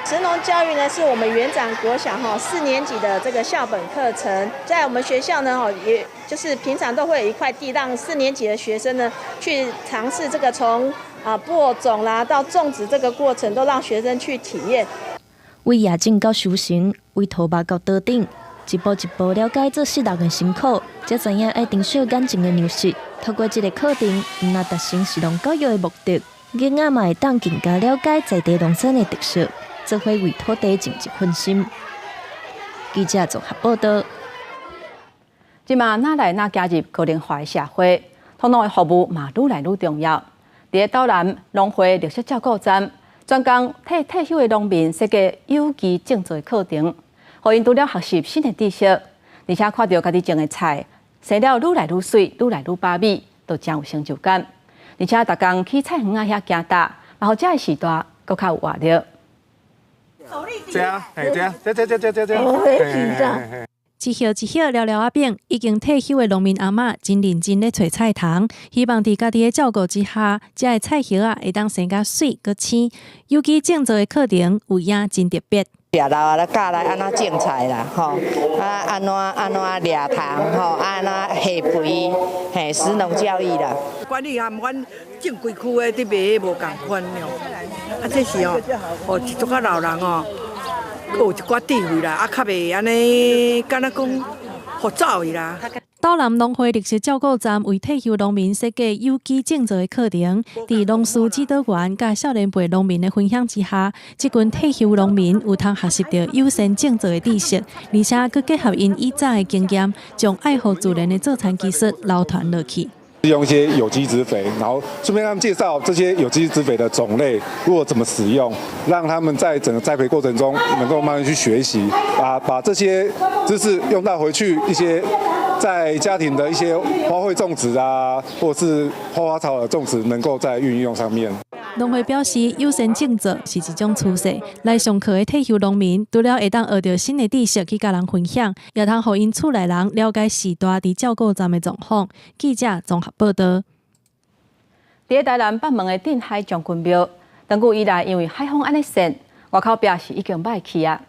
[SPEAKER 32] 食農教育呢，是我們元長國小4年級的這個校本課程，在我們學校呢，也就是平常都會有一塊地，讓4年級的學生呢去嘗試這個從播種啦到種植這個過程，都讓學生去體驗。
[SPEAKER 24] 為夜景到收成，為土肉到桌頂，一步一步了解做食農的辛苦，才知影愛珍惜眼前的糧食。透過這个課程，毋但達成食農教育的目的，囡仔嘛會當更加了解在地農產的特色，做伙為土地種一份心。記者綜合報道。
[SPEAKER 2] 這馬愈來愈加入高齡化的社會，托老的服務嘛愈來愈重要。佇咧斗南農會綠色照顧站，專工替退休的農民設計有機種作的課程，予𪜶除了學習新的知識，而且看著家己種的菜生了愈來愈媠、愈來愈飽美，都誠有成就感。而且逐工去菜園仔遐行踏，嘛予這个時代閣較有活力。
[SPEAKER 3] 這啊，嘿，這啊，這這這這這這。
[SPEAKER 9] 我會緊張。
[SPEAKER 10] 一葉一葉了了仔餅，已經退休的農民阿嬤真認真咧揣菜蟲，希望佇家己的照顧之下，這个菜葉仔會當生較媠閣青。有機種作的課程有影真特別。
[SPEAKER 11] 掠老啊，咧教來按怎種菜啦，吼，啊按怎按怎掠蟲，吼，按怎下肥，嘿，食農教育啦。
[SPEAKER 12] 管理啊，阮種規區的佇賣無仝款哦。啊，這是哦，哦，一寡老人哦，有一寡智慧啦，啊，較袂按呢，敢若講予走去啦。
[SPEAKER 10] 斗南農會綠色照顧站為退休農民設計有機種作的課程，佇農事指導員佮少年輩農民的分享之下，這群退休農民有通學習著友善種作的知識，而且閣結合𪜶以早的經驗，將愛護自然的做田技術流傳落去。
[SPEAKER 3] 用一些有機質肥，然後順便讓他們介紹這些有機質肥的種類，如果怎麼使用，讓他們在整個栽培過程中能夠慢慢去學習，把這些知識用到回去一些在家庭的一些花卉種植啊，或是花花草草的種植，能夠在運用上面。
[SPEAKER 10] 農會表示，友善種作是一種趨勢。來上課的退休農民，除了會當學著新的知識去佮人分享，也通予𪜶厝內人了解時代佇照顧站的狀況。記者綜合報道。
[SPEAKER 2] 佇台南北門的鎮海將軍廟，長久以來因為海風按呢扇，外口壁是已經䆀去啊。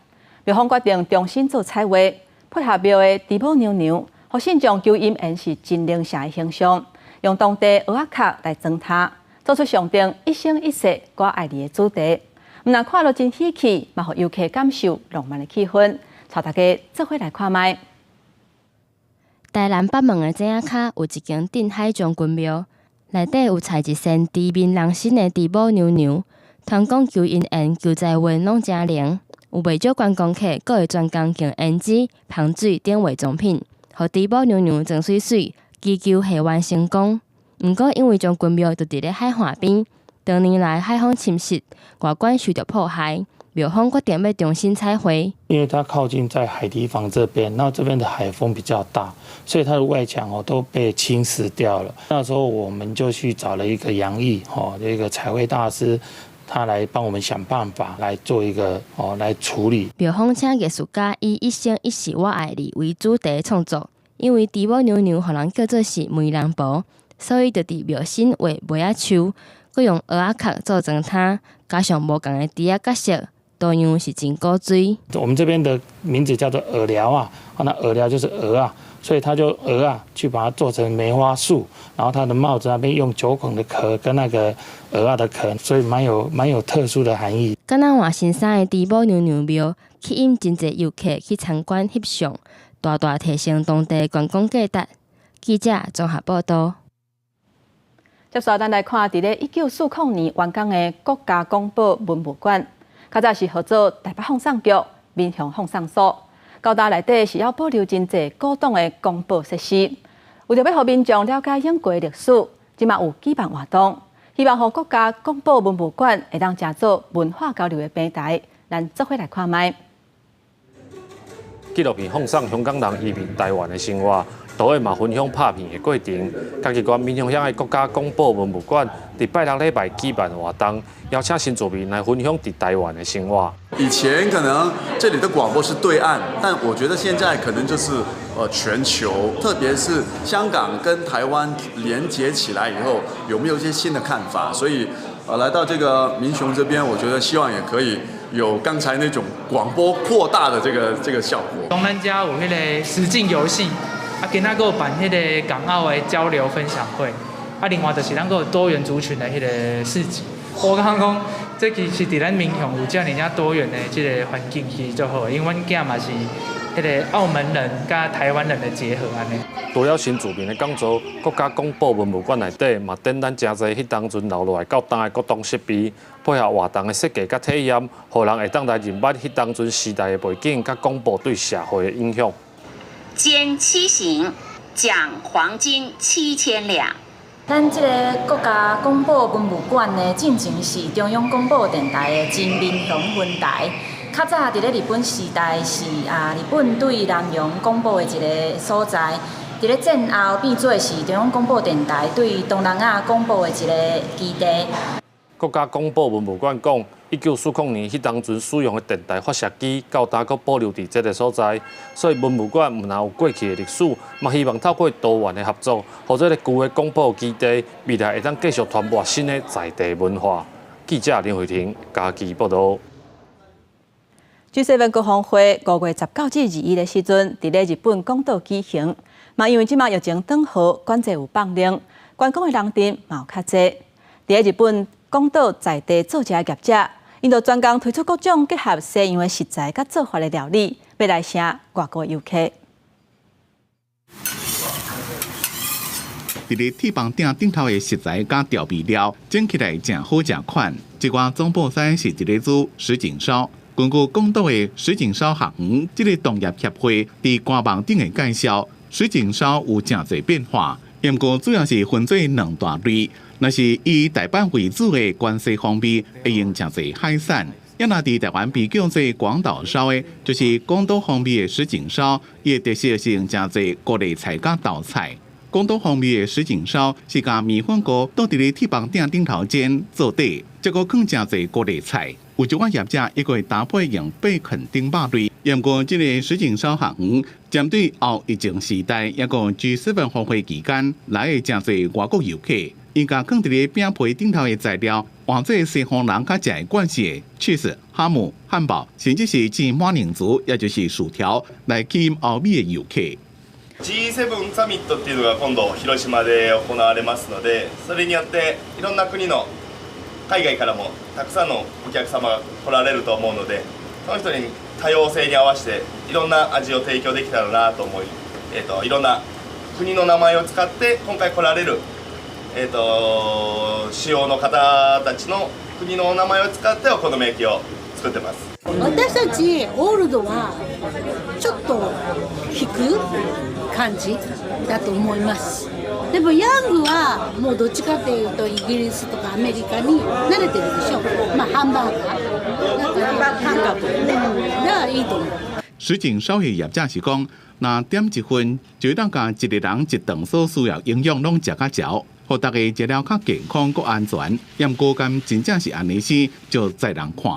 [SPEAKER 2] 廟方決定重新做彩畫，配合廟的豬母娘娘，予信眾求姻緣是真靈聖的形象，用當地蚵仔殼來裝塔。做出象徵一生一世我愛你的主題，毋但看落真喜氣，嘛予遊客感受浪漫的氣氛。帶大家做伙來看覓。
[SPEAKER 14] 台南北門的井仔跤有一間鎮海將軍廟，內底有採一身知面人身的豬母娘娘，傳講求姻緣、求財運攏誠靈。有袂少觀光客，閣會專工敬胭脂、香水等化妝品，予豬母娘娘妝媠媠，祈求下願成功。毋過，因為將軍廟就佇咧海岸邊，長年來海風侵蝕，外觀受著破壞，廟方決定欲重新彩繪。
[SPEAKER 15] 因為它靠近在海堤防這邊，那這邊的海風比較大，所以它的外牆哦都被侵蝕掉了。那時候我們就去找了一個楊毅，吼，一個彩繪大師，他來幫我們想辦法來做一個哦來處理。
[SPEAKER 14] 廟方請藝術家以一生一世我愛你為主題創作，因為豬母娘娘予人叫做是媒人婆。所以就佇廟身畫梅仔樹，閣用蚵仔殼做磚塔，加上無仝的豬仔角色，圖樣是真古錐。
[SPEAKER 15] 我們這邊的名字叫做蚵寮啊，那蚵寮就是蚵仔，所以他就蚵仔去把它做成梅花樹，然後他的帽子那邊用九孔的殼跟那個蚵仔的殼，所以蠻有特殊的含義。
[SPEAKER 14] 敢若換新衫的豬母娘娘廟，吸引真濟遊客去參觀翕相，大大提升當地觀光價值。記者綜合報道。
[SPEAKER 2] 接續咱來看，佇咧1940年完工的國家廣播文物館，較早是號做台北放送局、民雄放送所。高大內底是猶保留真濟古董的廣播設施，為著欲予民眾了解往過歷史，這馬有舉辦活動，希望予國家廣播文物館會當成做文化交流的平台。咱做伙來看覓。
[SPEAKER 17] 紀錄片放送香港人移民台灣的生活。導演嘛分享拍片的過程。嘉義縣民雄鄉的國家廣播文物館，佇拜六禮拜舉辦活動，邀請新住民來分享佇台灣的生活。
[SPEAKER 25] 以前可能這裡的廣播是對岸，但我覺得現在可能就是全球，特別是香港跟台灣連接起來以後，有沒有一些新的看法？所以，來到這個民雄這邊，我覺得希望也可以有剛才那種廣播擴大的這個效果。
[SPEAKER 26] 當咱遮有彼个實境遊戲。啊，今仔閣有辦彼个港澳的交流分享會，啊，另外就是咱閣有多元族群的彼个市集，我感覺講，這其實佇咱民雄有遮爾遮多元的這个環境，其實足好，因為阮囝嘛是彼个澳門人佮台灣人的結合按呢。
[SPEAKER 17] 除了新住民的講座，國家廣播文物館內底嘛展覽誠濟彼當陣留落來到今的各種設備，配合活動的設計佮體驗，予人會當來認捌彼當陣時代的背景佮廣播對社會的影響。
[SPEAKER 1] 減七成，獎黃金7000兩。
[SPEAKER 4] 咱這个國家廣播文物館呢，進前是中央廣播電臺的真民雄分臺。較早佇咧日本時代是啊，日本對南洋廣播的一个所在。佇咧戰後變做是中央廣播電臺對東南亞廣播的一个基地。
[SPEAKER 17] 國家廣播文物館講，1940年彼當陣使用的電台發射機，到今閣保留佇這个所在，所以文物館毋但有過去的歷史，嘛希望透過多元的合作，予這个舊的廣播基地未來會當繼續傳播新的在地文化。記者林慧婷嘉義報導。
[SPEAKER 2] G7 高峰會5月19至21的時陣，佇咧日本廣島舉行。嘛，因為這馬疫情轉好，管制有放寬，觀光的人陣嘛有較濟。佇咧日本廣島在地做食的業者，𪜶就專工推出各種結合西洋的食材佮做法的料理，欲來吸外國遊客。
[SPEAKER 9] 佇咧鐵板鼎頂頭的食材佮調味料，整起來誠好食款。這寡總鋪師是佇咧煮什錦燒。根據廣島的什錦燒學園這个同業協會佇官網頂的介紹，什錦燒有誠濟變化，毋過主要是分做兩大類。若是以大阪為主的關西風味，會用誠濟海產；抑若佇台灣被叫做廣島燒的，就是廣島風味的什錦燒，伊的特色是用誠濟高麗菜佮豆菜。廣島風味的什錦燒是共麵粉糊倒佇咧鐵板鼎頂頭煎做底，再閣囥誠濟高麗菜。有一寡業者抑閣會搭配用貝肯等肉類。毋過，這个什錦燒學園針對後疫情時代，抑閣 G7 峰會期間來的誠濟外國遊客，𪜶共囥佇咧餅皮頂頭的材料，換做西方人較食會慣勢的起司、哈姆、漢堡，甚至是煎馬鈴薯，也就是薯條，來吸引歐美的遊客。
[SPEAKER 13] G7 サミットっていうのが今度広島で行われますので、それによっていろんな國の海外からもたくさんのお客様が來られると思うので、その人に多様性に合わせていろんな味を提供できたらなと思い、いろんな國の名前を使って今回來られる、主要の方たちの國の名前を使ってお好み焼きを作ってます。
[SPEAKER 16] 私たちオールドはちょっと引く感じだと思います。でもヤングはもうどっちかっていうとイギリスとかアメリカに慣れてるでしょ。まあハンバーガー、だから感覚ね、だからいいと思う。
[SPEAKER 9] 什錦燒的業者是講，若點一份，就會當共一个人一頓所需要營養攏食較著，予大家食了較健康、閣安全。毋過敢真正是按呢生，就在人看。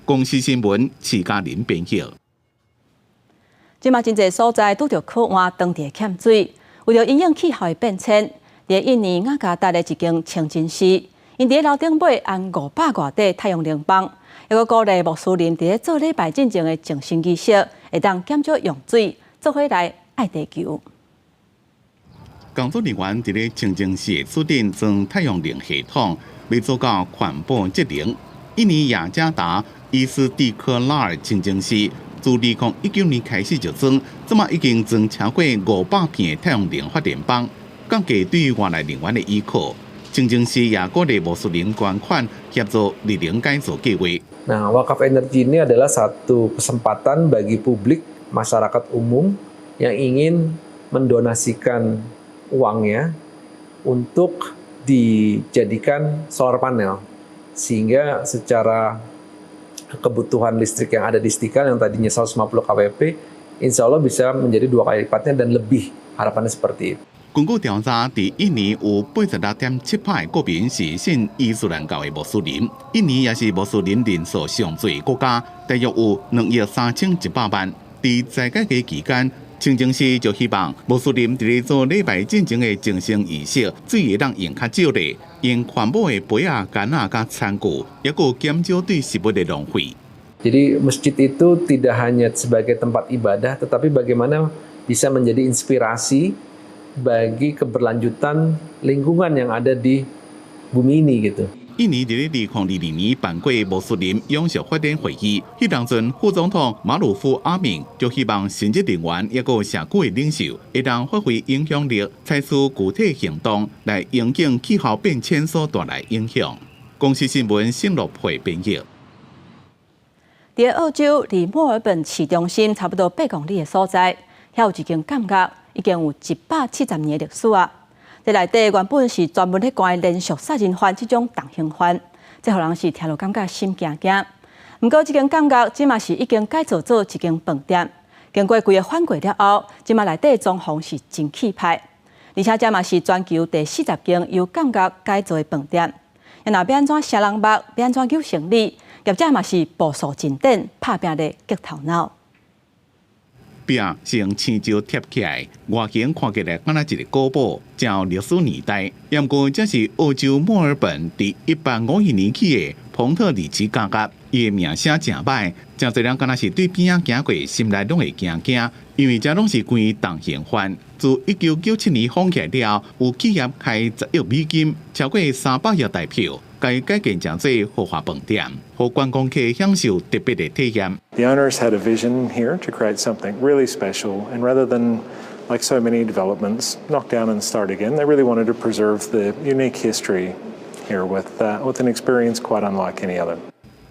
[SPEAKER 9] 公視新聞，徐嘉玲編譯。
[SPEAKER 2] 這馬真濟所在拄著渴旱，當地欠水。為著因應氣候的變遷，佇印尼雅加達的一間清真寺，𪜶佇樓頂尾安500外塊太陽能板，抑閣鼓勵穆斯林佇咧做禮拜進前的靜心儀式，會當減少用水，做伙來愛地球。
[SPEAKER 9] 工作人員佇咧清真寺的厝頂裝太陽能系統，欲做到環保節能。印尼雅加達伊斯蒂克拉爾清真寺自2019年開始就裝，這馬已經裝超過500片的太陽能發電板，降低對外來能源的依靠。清真寺也鼓勵穆斯林捐款協助綠能改造計劃。
[SPEAKER 18] Nah, wakaf energi ini adalah satu kesempatan bagi publik masyarakat umum yang ingin mendonasikan uangnya untuk dijadikan solar panel, sehingga secara kebutuhan listrik yang ada di Istiqlal yang tadinya 150 kWp, insya Allah bisa menjadi dua kali lipatnya dan lebih, harapannya seperti itu.
[SPEAKER 9] 根據調查，佇印尼有86.7%的國民是信伊斯蘭教的穆斯林。印尼也是穆斯林人數上濟的國家，大約有2億3100萬。佇齋戒月期間，清真寺就希望穆斯林佇咧做禮拜進前的靜心儀式，水會當用較少咧，用環保的杯仔、盅仔佮餐具，抑閣減少對食物的浪費。
[SPEAKER 18] Jadi masjid itu tidak hanya sebagai tempat ibadah, tetapi bagaimana bisa menjadi inspirasi bagi keberlanjutan lingkungan yang ada di bumi ini gitu.
[SPEAKER 9] 印尼佇咧2022年辦過穆斯林永續發展會議，彼當陣副總統馬魯夫阿敏就希望神職人員抑閣社區的領袖會當發揮影響力，採取具體行動來應對氣候變遷所帶來影響。公視新聞新樂佩編譯。
[SPEAKER 2] 佇澳洲離墨爾本市中心差不多8公里的所在，遐有一間監獄，已經有170年的歷史啊。這內底原本是專門咧關連續殺人犯這種重刑犯，這予人是聽落感覺心驚驚。毋過這間監獄這馬是已經改造做一間飯店，經過規個翻過了後，這馬內底裝潢是真氣派，而且這嘛是全球第40間由監獄改造的飯店。若欲按怎殺人肉，欲按怎搝生理，業者嘛是步數進展，拍拚咧激頭腦。
[SPEAKER 9] 壁是用青石疊起來，外形看起來敢若一个古堡，真有歷史年代。毋過這是澳洲墨爾本佇1851年起的彭特里奇監獄，伊的名聲誠䆀，誠濟人敢若是對邊仔行過，心內攏會驚驚，因為這攏是關重刑犯。自1997年封起來了，有企業開10億美金，超過300億台票，共伊改建成做豪華飯店，予觀光客享受特別的體驗。
[SPEAKER 5] The owners had a vision here to create something really special, and rather than, like so many developments, knock down and start again, they really wanted to preserve the unique history here with an experience quite unlike any other.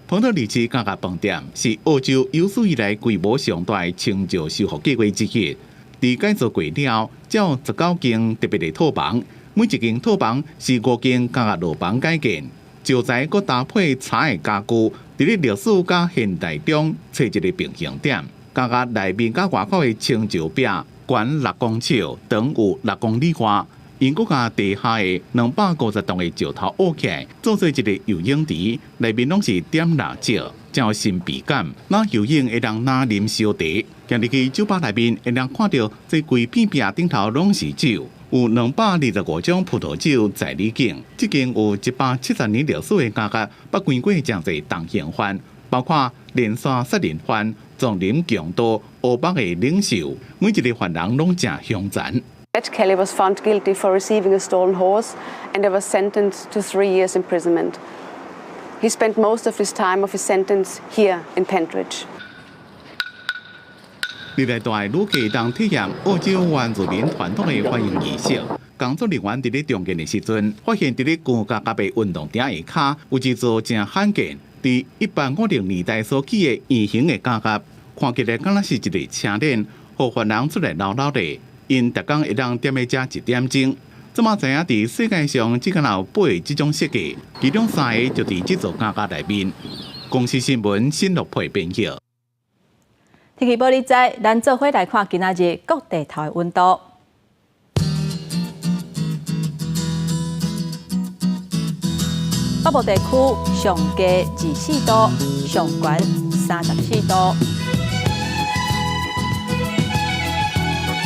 [SPEAKER 9] 彭特里奇監獄飯店是澳洲有史以來規模上大的清石修復計劃之一。佇改造過了，有19間特別的套房，每一間套房是五間監獄牢房改建，石材閣搭配柴的家具，佇咧歷史佮現代中揣一个平衡點。監獄內面佮外口的青石壁懸6公尺，長有6公里外。𪜶閣共地下的250棟的石頭挖起來，做做一个游泳池，內面攏是點蠟燭，真有神秘感。若游泳會當若啉燒茶，行入去酒吧內面會當看著這規片壁頂頭攏是酒，有225種葡萄酒在你境。這間有170年歷史的監獄，捌關過誠濟重刑犯，包括連續殺人犯、叢林強盜、烏幫的領袖，每一个犯人攏誠兇殘。
[SPEAKER 7] Ed Kelly was found guilty for receiving a stolen horse and was sentenced to 3 years imprisonment. He spent most of his time of his sentence here in Pentridge.
[SPEAKER 9] 入來蹛旅客當體驗澳洲原住民傳統的歡迎儀式。工作人員佇咧重建的時陣，發現佇咧監獄隔壁運動場下跤有一座誠罕見，佇1850年代所起的圓形的監獄，看起來敢若是一个車輪，予犯人出來摎摎咧。𪜶逐工會當踮咧遮一點鐘。這馬知影佇世界上只敢若有八个這種設計，其中三个就佇這座監獄內面。公視新聞新樂佩編譯。
[SPEAKER 2] 天氣報你知，咱做伙來看今仔日各地頭的溫度。北部地區上低24度，上懸34度。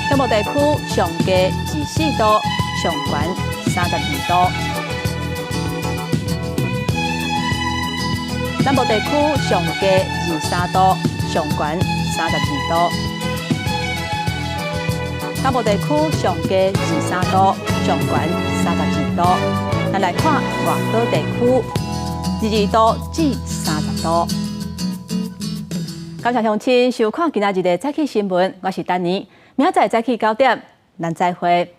[SPEAKER 2] 中部地區上低24度，上懸32度。南部地區上低23度，上懸32度。東部地區上低23度，上懸32度。咱來看外島地區，22度至30度。感謝鄉親收看今仔日的早起新聞，我是丹妮。明仔載早起9點，咱再會。